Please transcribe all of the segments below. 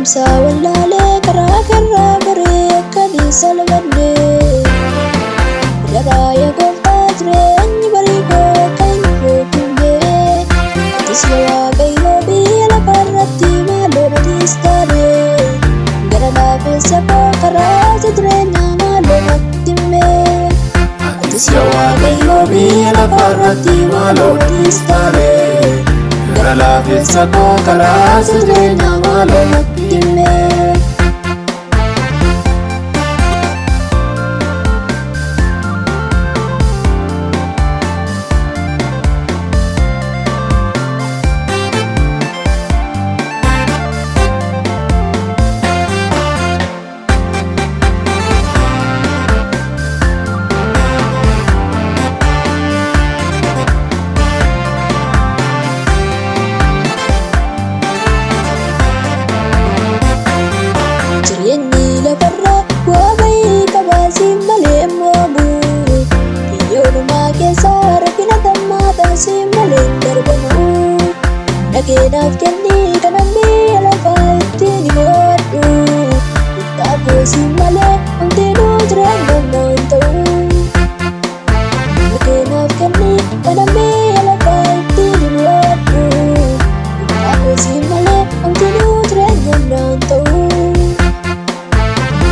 Adeemsa wallaalee karaa karraa baree akka salphannee. Daraa yaa gooftaa jireenyi barii koo akka hin rukkutne. Atis yaa Waaqayyoo biyya lafaarratti maaloo na dhiistaare. Gara laafessa koo karaa isa jireenyaa maaloo natti hime. Atis yaa Waaqayyoo biyya lafaarratti maaloo na dhiistaare. Gara laafessa koo karaa isa jireenyaa maaloo natti hime. Jireenyi lafarraa bu'aa bayii qabaa siin malee hin mo'amu. Biyyoolumaa keessaa rakkina hammaataa siin malee hin darbamu. Nageenyaaf kenni kanan biyya lafaa ittiin mo'adhu. Gooftaa koo siin malee homtinuu jireenya naan ta'u. Nageenyaaf kenni kanan biyya lafaa ittiin mo'adhu. Gooftaa koo siin malee homtinuu jireenya naan ta'u.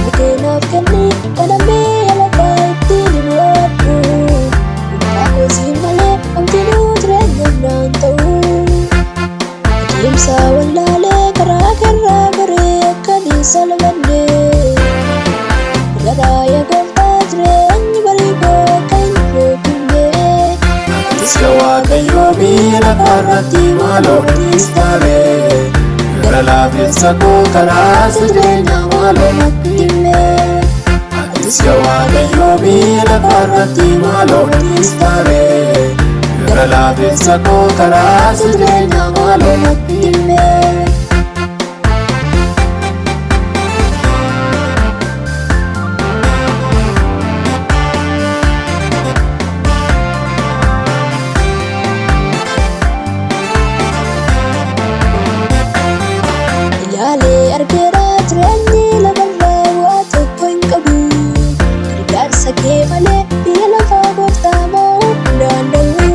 Nageenyaaf kenni kanan biyya lafaa ittiin mo'adhu. Gooftaa koo siin malee homtinuu jireenya naan ta'u. Adeemsa wallaalee karaa karraa baree akka salphannee. Daraa yaa gooftaa jireenyi barii koo akka hin rukkutne. Atis yaa Waaqayyoo biyya lafaarratti maaloo na dhiistaare. Gara laafessa koo karaa isa jireenyaa maaloo natti hime. Atis yaa Waaqayyoo biyya lafaarratti maaloo na dhiistaare. Gara laafessa koo karaa isa jireenyaa maaloo natti hime. Ilaalee argeera jireenyi lafarraa bu'aa tokko hin qabu. Gargaarsa kee malee biyya lafaa gooftaa mo'uu hin danda'u.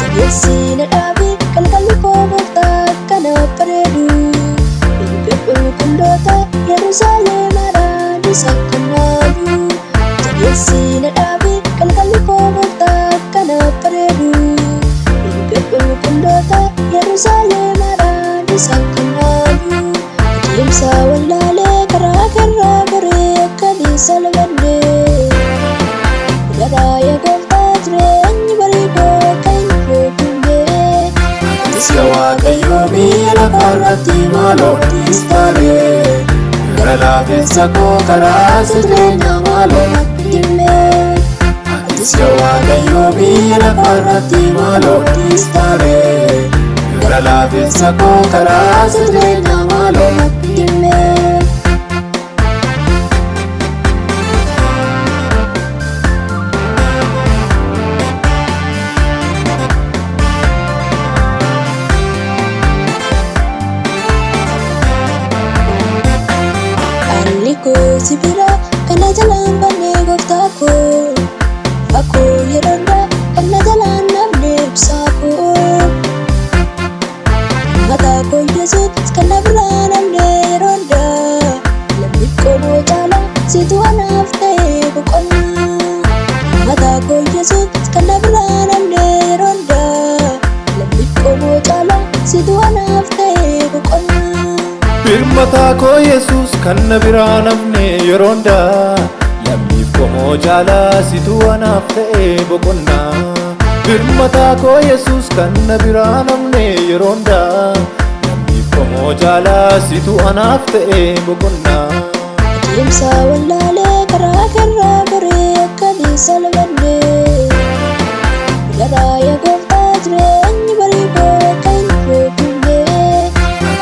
Jabeessi na dhaabi qalqalli koo gooftaa akka naaf bareedu. Erga qulqulloota Yerusaalem haaraanis akka naalu. Jabeessi na dhaabi qalqalli koo gooftaa akka naaf bareedu. Erga qulqulloota Yerusaalem haaraanis akka naalu. Adeemsa wallaalee karaa karraa baree akka salphannee. Daraa yaa gooftaa jireenyi barii koo akka hin rukkutne. Atis yaa Waaqayyoo biyya lafaarratti maaloo na dhiistaare. Gara laafessa koo karaa isa jireenyaa maaloo natti hime. Atis yaa Waaqayyoo biyya lafaarratti maaloo na dhiistaare. Gara laafessa koo karaa isa jireenyaa maaloo natti hime. Haalli koo si bira kana jalaan banne gooftaa koo. Akkoo yeroo hundaa kana jalaan namni ibsaa koo. Mataa koo Yesuus kana biraa namni yeroo hundaa. Lammiif qomoo caalaa situ anaaf ta'e boqonnaa. Mataa koo Yesuus kana biraa namni yeroo hundaa. Lammiif qomoo caalaa situ anaaf ta'e boqonnaa. Birmataa koo Yesuus kan na biraa namne yeroo hundaa. Lammiif qomoo caalaa situ anaaf ta'e boqonnaa. Birmataa koo Yesuus kan na biraa namne yeroo hundaa. Lammiif qomoo caalaa situ anaaf ta'e boqonnaa. Adeemsa wallaalee karaa karraa baree akka salphannee. Daraa yaa gooftaa jireenyi barii koo akka hin rukkutne.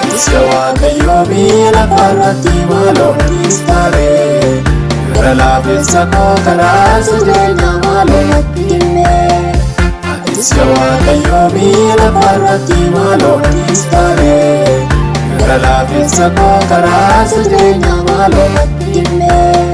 Atis yaa Waaqayyoo biyya lafaarratti maaloo na dhiistaare. Gara laafessa koo karaa isa jireenyaa maaloo natti hime. Atis yaa Waaqayyoo biyya lafaarratti maaloo na dhiistaare. Gara laafessa koo karaa isa jireenyaa maaloo natti Dimmee.